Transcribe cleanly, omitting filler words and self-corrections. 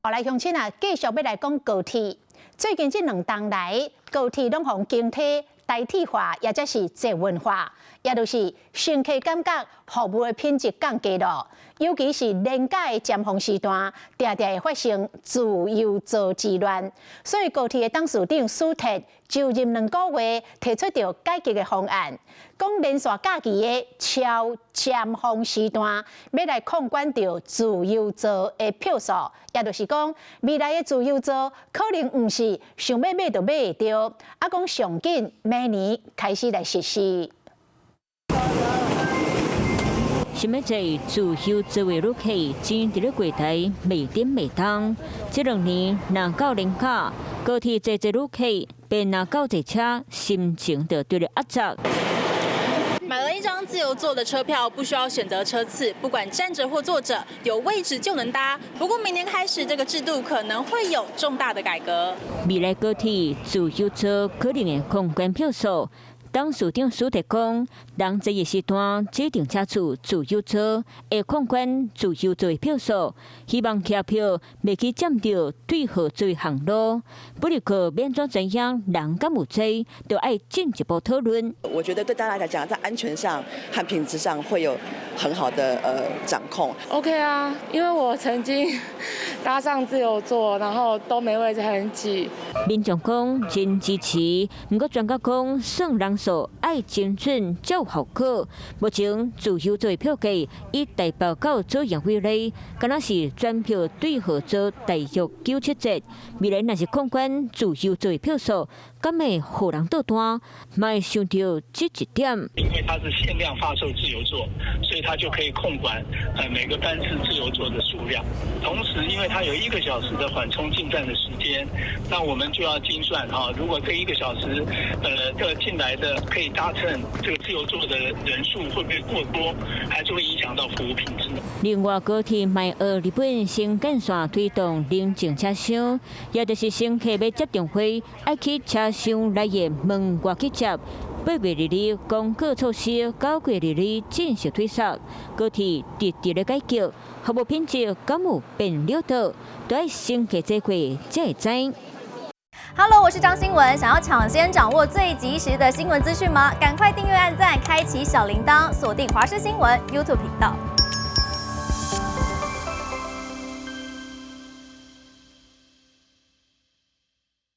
後來鄉親啊，繼續欲來講高鐵。最近這兩冬來，高鐵攏予經體台鐵化，抑者是捷運化，也就是乘客感覺服務的品質降低囉。尤其是連假的尖峰時段，定定會發生自由座之亂。所以高鐵的董事長史鐵就任2個月，提出著改革的方案，講連續假期的超尖峰時段，欲來控管著自由座的票數，也就是講，未來的自由座可能毋是想欲買就買會著，啊，講上緊明年開始來實施。想欲坐自由座的旅客，錢佇咧櫃台袂振袂動。這兩年若到連假，高鐵濟濟旅客，便若到坐車，心情就對咧壓榨。買了一張自由座的車票，不需要選擇車次，不管站着或坐着，有位置就能搭。不過明年開始，這個制度可能會有重大的改革。未來高鐵自由座可能會控管票數。董事長史鐵講，人濟的時段指定車次自由座會控管自由座的票數，希望車票袂去佔著對號座航路。不過免怎知影人敢有濟，就愛進一步討論。我覺得對大家來講，在安全上和品質上會有很好的掌控。 OK 啊，因為我曾經搭上自由座，然後都沒位置，很擠。民眾講真支持，毋過專家講算人數愛精準才有效果。目前自由座票價以台北到左營為例，敢若是全票對號座大約97折。未來若是控管自由座票數，敢會予人倒單？嘛會想著這一點。因為它是限量發售自由座，所以它就可以控管每個班次自由座的數量。同時，因為它有一個小時的緩衝進站的時間，那我們就要精算哈，如果這一個小時，這個進來的可以搭乘這個自由座的人數會不會過多，還是會影響到服務品質。另外，高鐵嘛學日本新幹線推動寧靜車廂，也就是乘客欲接電話，愛去車廂內的門外去接。8月22公告措施，9月22正式推售。高鐵直直咧改革，服務品質敢有變了道，都愛乘客坐過才會知。 Hello，我是張新文。想要搶先掌握最及時的新聞資訊嗎？趕快訂閱、按讚、開啟小鈴鐺，鎖定華視新聞 YouTube 頻道。